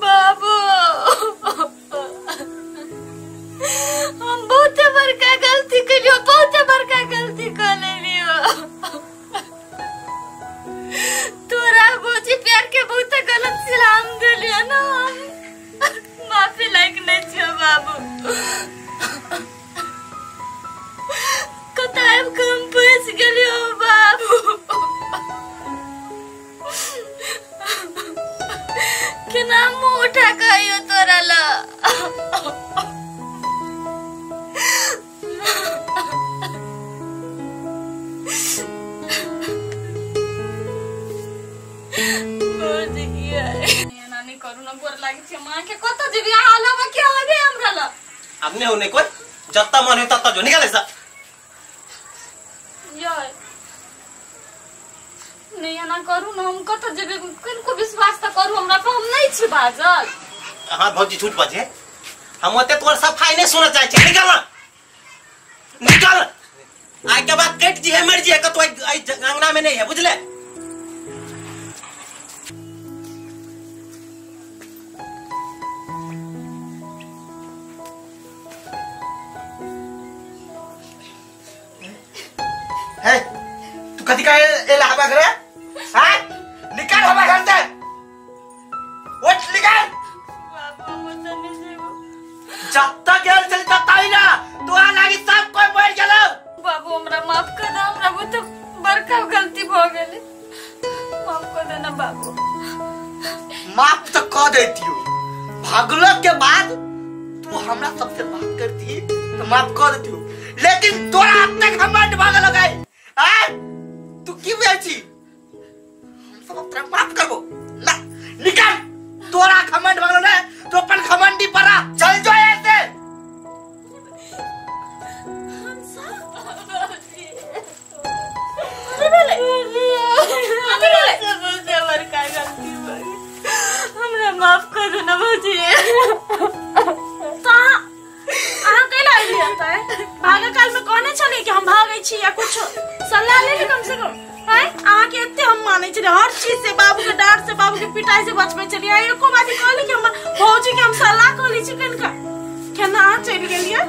बाबू हम बहुत बड़का गलती कलियो, बहुत बड़का गलती कर लेलियो। तोरा भौजी प्यार के बहुत गलत सलाम देलियो ना, हम माफी लायक नहीं छियो बाबू। कतऽ आबि कऽ हम फँसि गेलियो बाबू। केना मुँह उठा कऽ आइयो तोरा लग। एना नहि करू ना, गोर लागै छी माँ के। कतऽ जेबी अहाँ अलावा के आबे हमरा लग? अब नहीं होने कोई, जत्ता मन है तत्ता जो निकाल ऐसा। यार नहीं एना करू ना, हम कतऽ जेबी? किनको विश्वास तऽ करू हमरा पर, हम नहीं छी बाजल। हाँ भौजी झूठ बाजे, हम ओते तोर सफाई नहीं सुनना चाहे छी। निकाल ना, निकाल। आज के बाद कट जी है मर जी है कतो आई अंगना में नहीं है, बुझले? है तू कथी का एला हवा घरे? हां निकाल हवा घर से, उठ निकाल। बाबू हम ओतऽ नहि जेबो। जब तक गेल चल तब आई ना तोरा लागी सब कोई मर गेलो। बाबू हमरा माफ कर दे, हमरा बहुत बड़का गलती भ गेलै, माफ कर दे ना बाबू। माफ तो कर देतियो, भागलो के बाद तू हमरा सबसे बात करती तो माफ कर देतियो, लेकिन तोरा अब तक हमरा भाग लगाई। तू की बुझै छी? हम सब तोरा माफ करबो ना। निकाल, तोरा घमंड भगलो ना तो अपन घमंडी परा चल जो ऐसे। हमरा माफ कर दे ना भौजी। अहाँ कैला एलियै एतऽ? भागऽ काल में कहने छलियै कि हम भागै छी या कुछ सलाह लेली कम से कम? हैं अहाँ के एते हम मानै छलियै, हर चीज से, बाबू के डांट से, बाबू के पिटाई से बचबै छलियै। एको बात कहली कि हमर भौजी के हम सलाह कहली छी कनिका, केना अहाँ चलि गेलियै?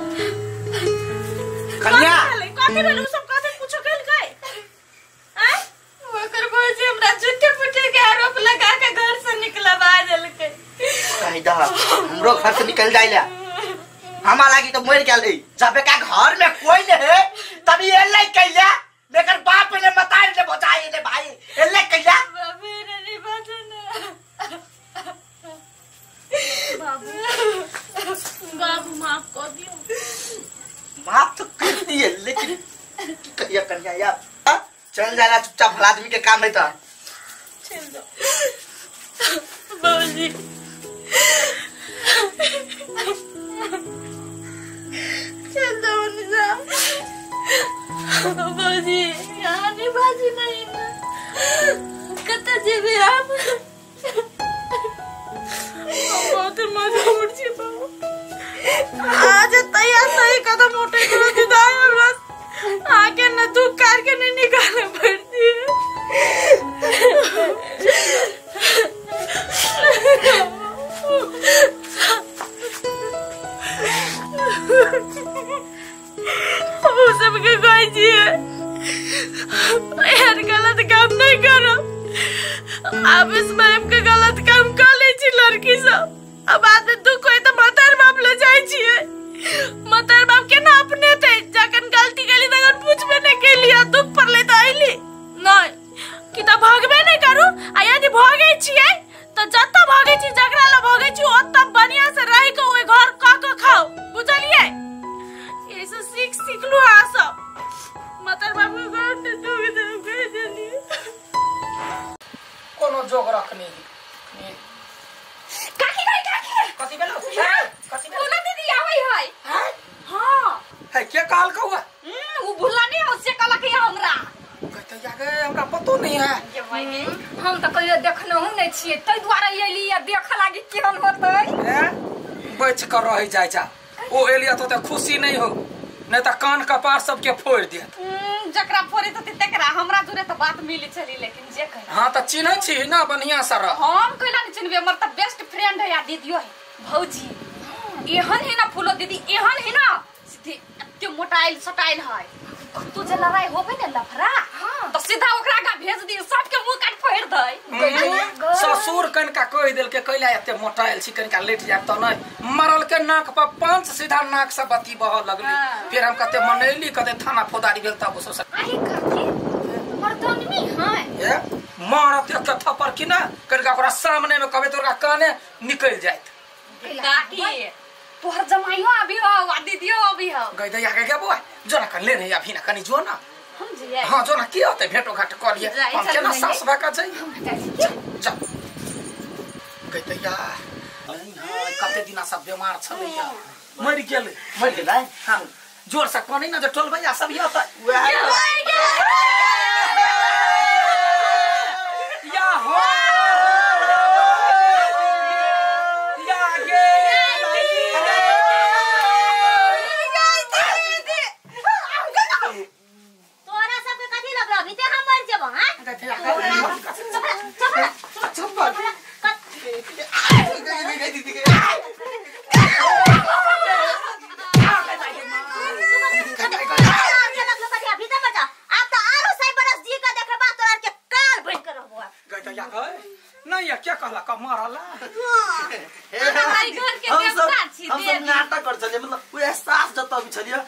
कन्या कथी भेलै? उ सब कथी कुछो केलकै? हैं ओकर भौजी हमरा झूठे फूटे के आरोप लगा के घर से निकलवा देलकै। कहि दा हमरो घर से निकल जाइला, हमा लागी तो मर गेल। जब का घर में कोई नहीं है तभी एले कैला, लेकर बाप ने मताई ने बचाई ने भाई एले कैला। बाबू रे बाजू ना बाबू, बाबू माफ कर दियो। माफ तो कर दिए, लेकिन की कहिया कन्या यार, चल जाला चुपचाप, भला आदमी के काम है तो चल दो बाबूजी। चल दो निजा बाबूजी, यहाँ नहीं बाजू नहीं ना, कतऽ जेबै आप? बहुत मजबूर छी बाबू, आज तैयार सही कदम उठे के दिदाई हमरा आके न दुख कार के नहीं निकाले पड़ती है। हम सबके कहै छियै एहन गलत काम नहीं करो। आप इसमें के गलत काम कर लै छी लड़की सब, अब बाद में दुख होय तऽ मतार बाप ले जाइ छियै। मतार बाप केना अपनेतै? जखन गलती केली तखन पूछबे नहि केली आ दुख पड़लै तऽ अयली नहि कि तऽ भगबे नहि करू। आ यदि भगै छियै तऽ जतऽ भगै छी, जकरा लग भगै छी ओतऽ बढ़िया से रहि कऽ ओहि घर कऽ कऽ खाउ, बुझलियै? एहि से सीख सिखलु अहाँ सब। मतार बाप के घर दुख देब देलियै। कोनो जोग रखनी काकी गई काकी, कथी भेलो? कथी भेलो? भोला दीदी आबै है। हैं? हां है के कहल कौआ? उ भोला नहीं हो से कहलक है हमरा। कहते जाके हमरा पतो नहीं है। ये भाई हम त कहियो देखनहु नहीं छियै, तै दुआरे एली आ देख लागी केहन होतै। हैं बच कर रह जाय जा, ओ एलिया तो ते खुशी नहीं हो। नहीं त कान कपार सबके फोड़ देत। जकरा फोड़े त तकरा हमरा जुरे त बात मिली चली लेकिन जे कहे। हां त चिन्है छी ना बढ़िया से रह। हम कैला नहीं चिन्हबे, हमर त बेस्ट फ्रेंड है या दीदियो है भौजी। एहन है ना फूलो दीदी, एहन है ना सीधे एते मोटाइल सटाइल है। कतौ जे लड़ाई होबे ने लफड़ा तो सीधा ओकरा का भेज दी, सबके मुंह काट फोड़ दे। ससुर कनका कह देल के कैला एते मोटाइल छी कनका लेट जाब त नहीं, मरल के नाक पर पंच सीधा नाक से बत्ती बह लगली। फिर हम कते मनैली कते थाना फौदारी भेल तब सब आही करती मर्दानमी है ए मारत एक थप्पड़ की ना कनका ओकरा सामने में कहबे तोरा काने निकल जाइत। काकी तोहर जमाइयो अभी हो आ दीदियो अभी हो गई दैया के बुआ जो ना कन ले नहीं अभी ना कनी जो ना हम जिए। हां जो ना की होते भेटो घाट क लिए हम केना सास भा का जाई जा गई दैया कते दिना सब बीमार छलैया मरि गेलै मरि गेलै। हां जोर से कोनी ना जे टोल भैया सब यत या हो या गे। तोरा सबके कथी लगलो अभी ते हम मर जेबो। हां चप्पल नहीं क्या कहला का मारला हमारी घर के देवता छी। हम सब नाटक कर छलिए मतलब ओ एहसास जतबी छलिए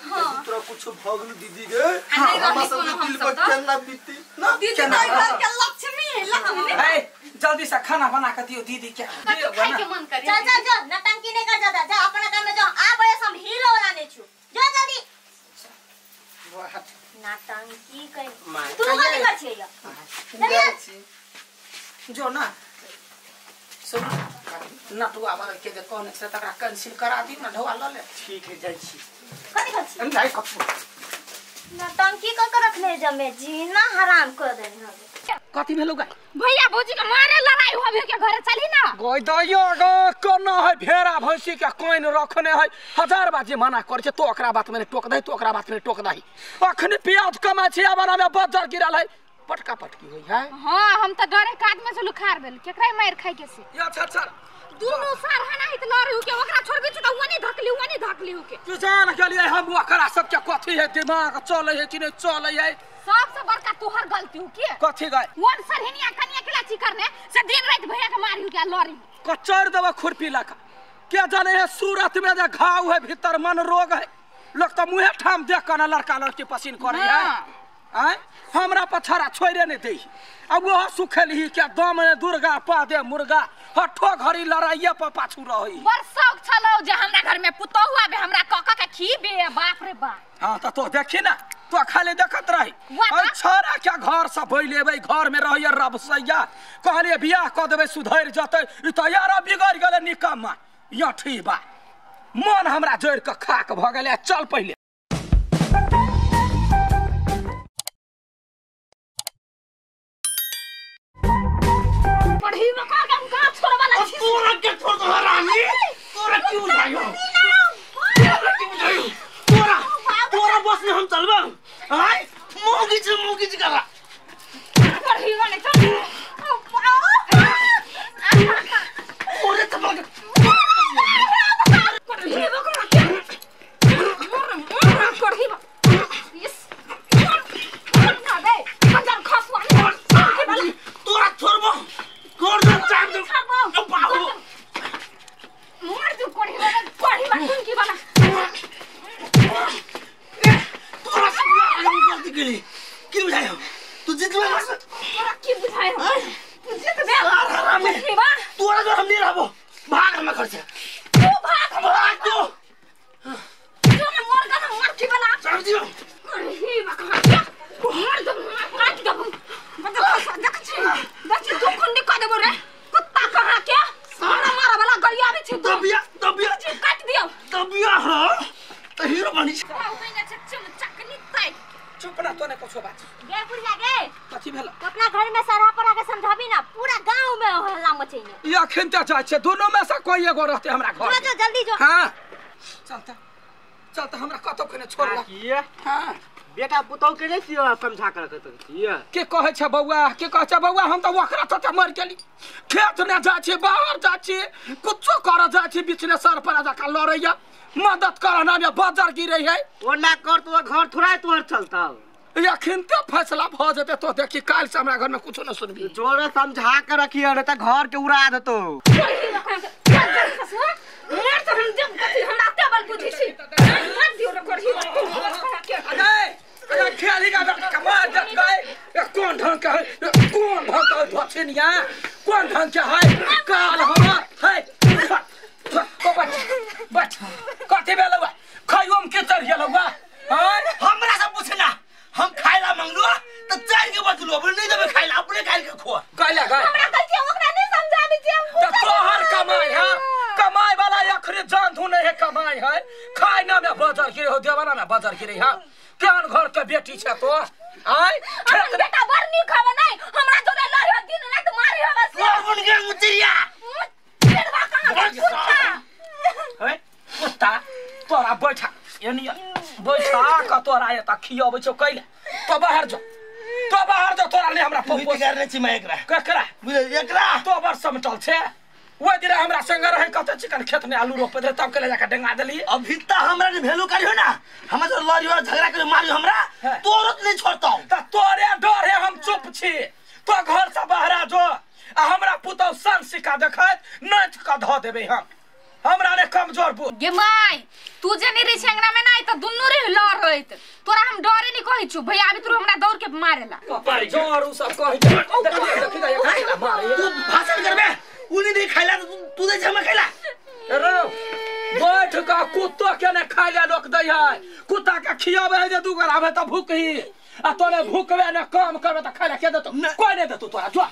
तोरा कुछ भ गेल दीदी के हमरा सब के दिल पर केना बीती ना दीदी तो घर के लक्ष्मी है लक्ष्मी। ए जल्दी से खाना बना के दियो दीदी के खाए के मन करे। चल चल जो नटंकी नहीं कर ज्यादा, जा अपना काम में जो आ बयस हम हीरो वाला नहीं छु जो जल्दी नटंकी कर तू कथि कर छियै जल्दी जो ना सुन नटुआ वाला के जे कहने से तकरा कैंसिल करा दी ना ढोआ ल ले। ठीक है जाइ छी कथि कर छी नहीं कथि नटंकी क के रखने जमे जीना हराम कर देने हम। कथि भेलो गा भैया भौजी के मारे लड़ाई होबे के घरे चली ना गई दैयो गो कोना है भेड़ा भैंसी के कोइन रखने है हजार बार जे मना कर छे तो ओकरा बात में टोक दे तो ओकरा बात में टोक दही। अखने प्याज कमा छी आबरा में बजर गिरल है पटका पटकी होई है। हां हम त डरे काज में से लुखार भेल केकरा मार खाई के से या अच्छा अच्छा दुनु सार हना हित लड़ी के ओकरा छोड़बे त वनी धकली वनी धकली के तू जान गेलिए हम ओकरा सब के कथि है दिमाग चलै है कि नहीं चलै है। सबसे बड़का तोहर गलती हो के कथि गए वन सरहनिया कनिया केला छी करने से दिन रात भैया के मारी के लड़ी कचर देबा खुरपी लका के जाने है सूरत में जे घाव है भीतर मन रोग है लोग त मुहे ठाम देख के ना लड़का लड़की पसीन करे है। आय हमरा पछाड़ा छोड़े नहीं दे अब वो सुखेली क्या दम में दुर्गा पा दे मुर्गा हठो घड़ी लड़ाइए पर पाछू रही। बड़ शौक छलो जे हमरा घर में पुतोहु आबे हमरा कका के खीबे बाप रे बाप। हां त तो देखी ना तो खाली देखत रही और छोरा क्या घर से बैलेबै घर में रहिए रबसैया कहलिए बियाह क देबै सुधरि जतै ई त यार बिगड़ गेलै निकम्मा यठी बा मन हमरा जड़ के खाक भ गेलै। चल पहिले पढ़ी में का हम का छोड़वा ला छी तोरा के छोड़ दो रानी तोरा क्यों जायो तोरा क्यों जायो तोरा तोरा बस में हम चलबा आय मोगी जी करा पढ़ी में चल ओरे तबल पढ़ी में कर पढ़ी में यस ना दे हजार खसवा तोरा छोड़बो कोर दे चाप दे बाबू मार दू कोड़ी वाला कोड़ी वाला की वाला तोरा सब गलती केली की बुझायो तू जीतबे तोरा की बुझायो तू जीतबे हरामी तोरा जो हम नहीं रहबो भाग हम घर से तू भाग भाग तू जो ना मर गा ना मर की वाला चाप दियो अरे बका मार दे काट दे मतलब देख छी देख छी तू कुंडी क देबो रे कुत्ता कहां के सारा मारा वाला गरियाबे छी दबिया दबिया काट दियो दबिया हां त हीरो बनी चकनी ताई चुप ना तोने कुछो बात गे बुढ़िया गे कथि भेल अपना घर में सरहा पर आके समझाबी ना पूरा गांव में हल्ला मचैने ई अखन त जाय छै दोनों में से कोई एगो रहते हमरा घर जो जल्दी जो हां चलता चल त हमरा कतौ के ने छोड़ला हां बेटा पुतौ के नै छियो समझा कर रखत छियो के कहै छै बौआ के कहै छै बौआ हम त ओकरा त मर गेली खेत ने जा छी बाहर जा छी कुछो कर जा छी बीच ने सर पर जा के लड़ैया मदद कर ना में बाजार गिरै है ओना कर तो घर थोड़ा तोहर चलता अखन त फैसला भ जेते तो देखी काल से हमरा घर में कुछो न सुनबी जोरे समझा के रखिए न त घर के उड़ा देतो मार त हम जब कथि हमरा ते बल बुझी छी मार दियो रे करही अरे अरे खेली का कमा जत गए कौन ढंग के है कौन ढंग के धोछनिया कौन ढंग के है काल हमरा है को बच बच कथि भेलौ खाइयो में के चढ़ गेलौ हां हमरा से पूछना हम खाइला मंगलु त चार के बचलु अब नहीं देबे खाइला अपने खाइल के खो कहला गए हमरा कहै ओकरा नहीं समझाबी छी हम त तोहर कमाई है कमाई वाला अखरे जान धू नहीं है कमाई है खाइ ना में बाजार के हो देवाना ना बाजार के रही हां केहन घर के बेटी छै तो आय खेत बेटा बड़ नीक हवे नहीं हमरा जोरे लड़ियो दिन रात मारी हवे से तोर बन गेल मुचरिया पेड़वा कहां कुत्ता है कुत्ता तोरा बैठा एनी बैठा क तोरा एता खियाबै छौ कैले तो बाहर जो तो बाहर जो तोरा ले हमरा पप्पो करने छी मैं एकरा केकरा बुझल एकरा तो बर समटल छै ओइ दिन हमरा संग रहे कते चिकन खेत में आलू रोपे रहे तब के ले जाके डेंगा देली अभी त हमरा ने भेलू करियो ना हमरा जो लड़ियो झगड़ा करियो मारियो हमरा तोरो नहीं छोड़तौ त तोरे डर है हम चुप छी तो घर से बाहर आ जो आ हमरा पुतौ सन सिका देखत नच क ध देबे हम हमरा ने कमजोर बु गे my तू जे नहीं रही अंगना में नहीं त दुन्नू रे लड़ रहत तोरा हम डरे नहीं कहै छु भैया अभी तू हमरा दौड़ के मारेला कपार जोर उ सब कहै देखी देखी मारे तू भाषण करबे उनी नहीं खाइला तू दे हमरा खाइला रे बैठ का कुत्तो के ने खाइला लोक दै है कुत्ता के खियाबे है जे दू गोर आबे त भूख ही आ तोने भूखबे ने काम करबे त खाइला के देतो कोई नहीं देतो तोरा जो